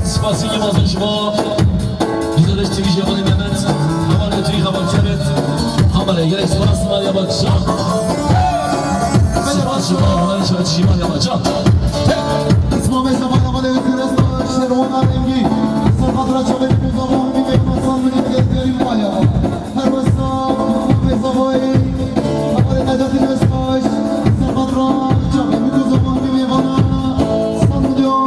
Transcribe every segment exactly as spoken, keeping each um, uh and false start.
Spasî mezin ji bo Güzel T V jî Mehmet. Hevalê tu xebatkarê. Hevalê gelek spas, Mariya Bakşa. Spas ji bo hevalê çavê jî Mariya Bakşa. Hey! Îsmaîl Zemal, hevalê Firas, Şerwana Rengî. Serfatra çavê Mustafa Hemî ve Hasan Milî, gelek Mariya. Her wesa, Mehmet Zavayî, Hevalê Necatî Mesaj, Serfatra çavê Mustafa Hemî ve Vana, sed milyon.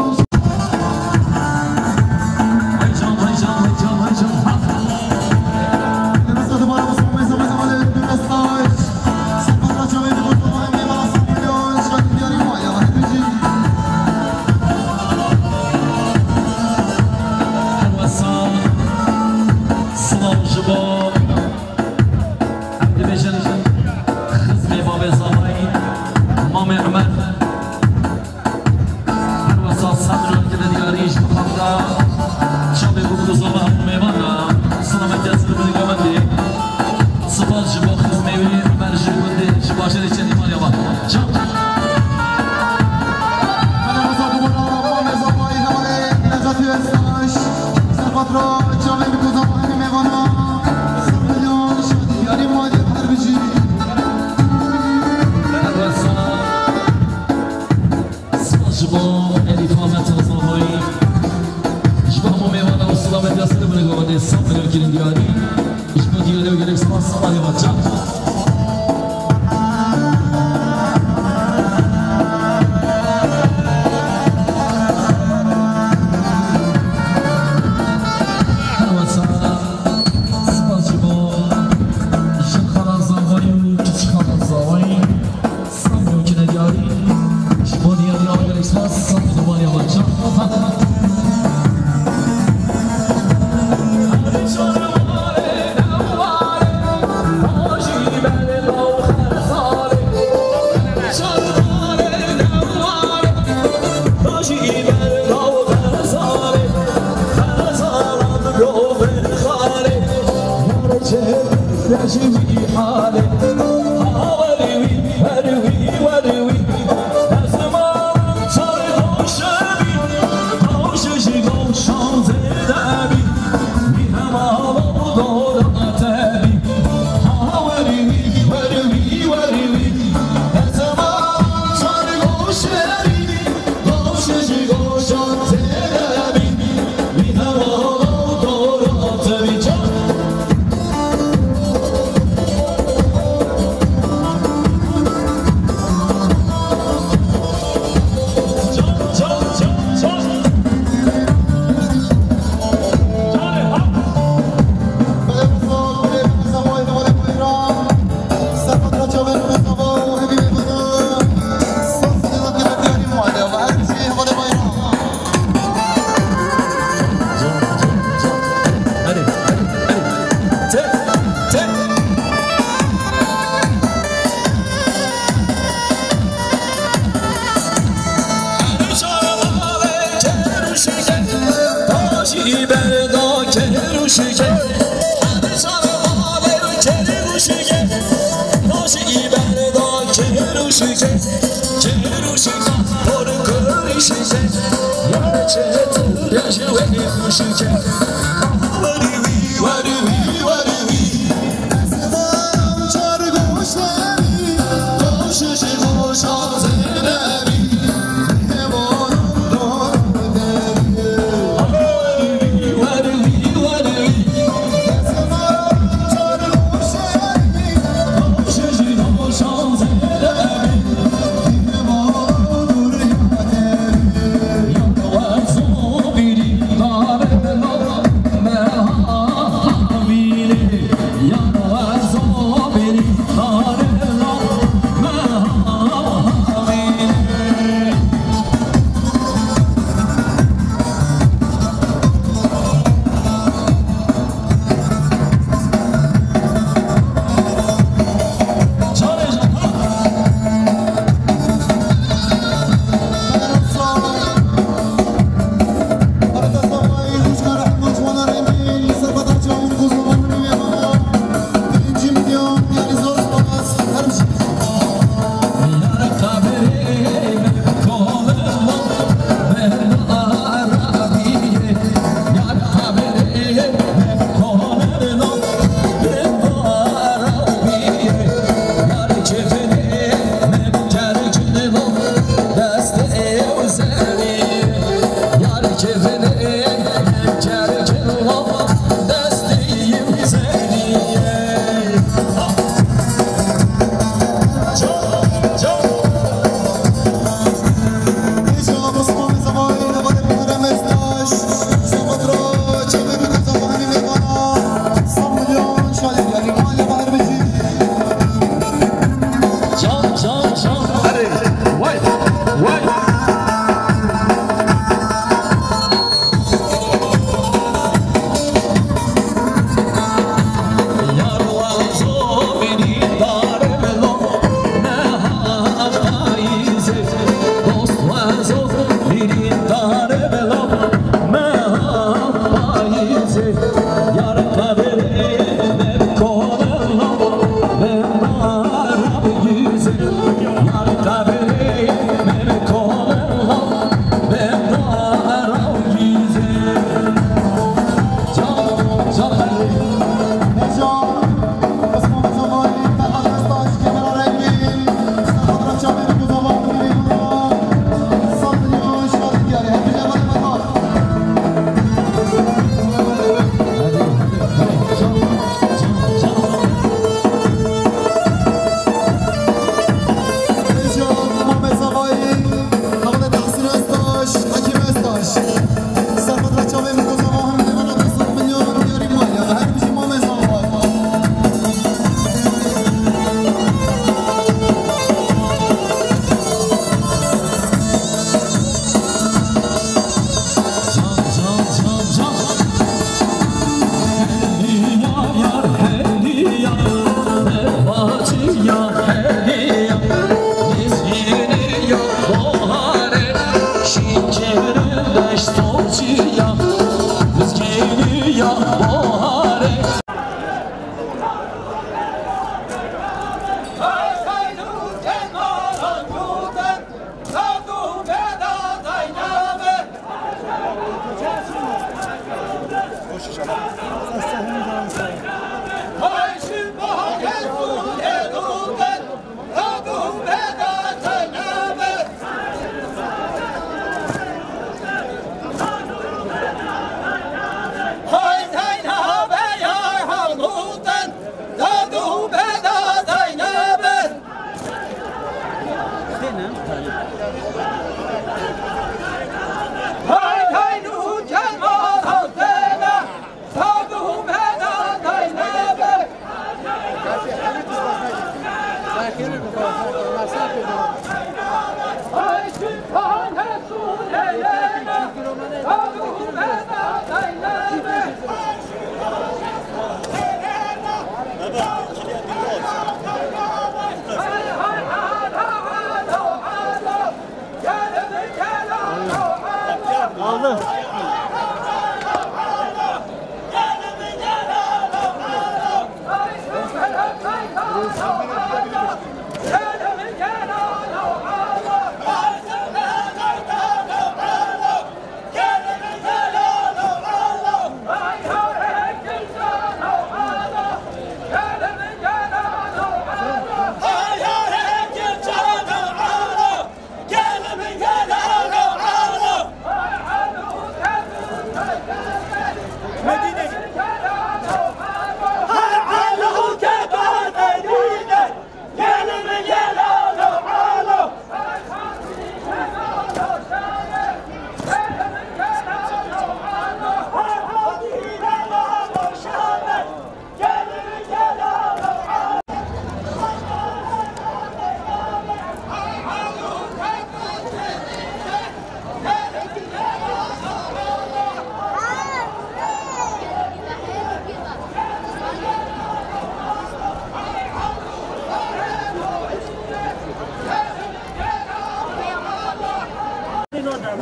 Silav ji bo, em dibêjin, xizmê Bavê Zavayî, Mamê Emer. Her wesa sed milyon kine diyarî ji bo xalqa çavê Bûkûzova hemû mêvana. Silametiya sir bi gavendê. Spas ji bo xizmê wî, Emer ji gundê, ji bajarê Çênî Mariya Bakşa. Çav. Her wesa. Spas ji bo Elîfa Mete Zavayî. Ji bo hemû mêvana û silametiya sir bi gavendê, sed milyon kirin diyarî. Ji bo diyarî û gelek spas, Mariya Bakşa. Her wesa spas ji bo jin xala Zavayî û kiç xala Zavayî. Sed milyon kine diyarî. Ji bo diyarî û gelek spas, sed milyon Mariya Bakşa.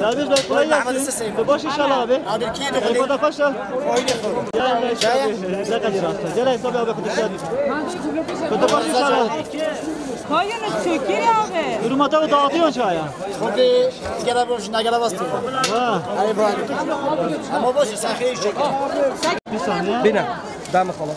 Abi, ben kolay gelsin. Baş inşallah abi. Abi, iki yedi. Eyvallah paşa. Gel, gel, gel. Ne kadar hasta. Gel, hesabı abi, kutu sen. Kutu baş inşallah. Kayını çöker abi. Durum atağı dağıtıyor çaya. Hadi, gel abi, şuna gel abi. Ha. Hadi bak. Ama boş, sen şey çek. Bir saniye. Bine. Dame falan.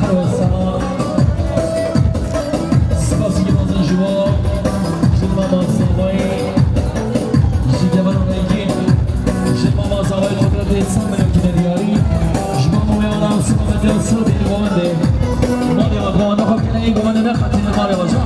Her wesa spasî mezin ji we, ji mama Zavayê, ji Kemal Rengîn, ji mama Zavayê Kudretê, Samir Kinediyarî, ji mama Meywana Osman Bedel, Sordî Limawendê. Malê we, gomane xwe kene, ê gomane neqetîne malê we, can.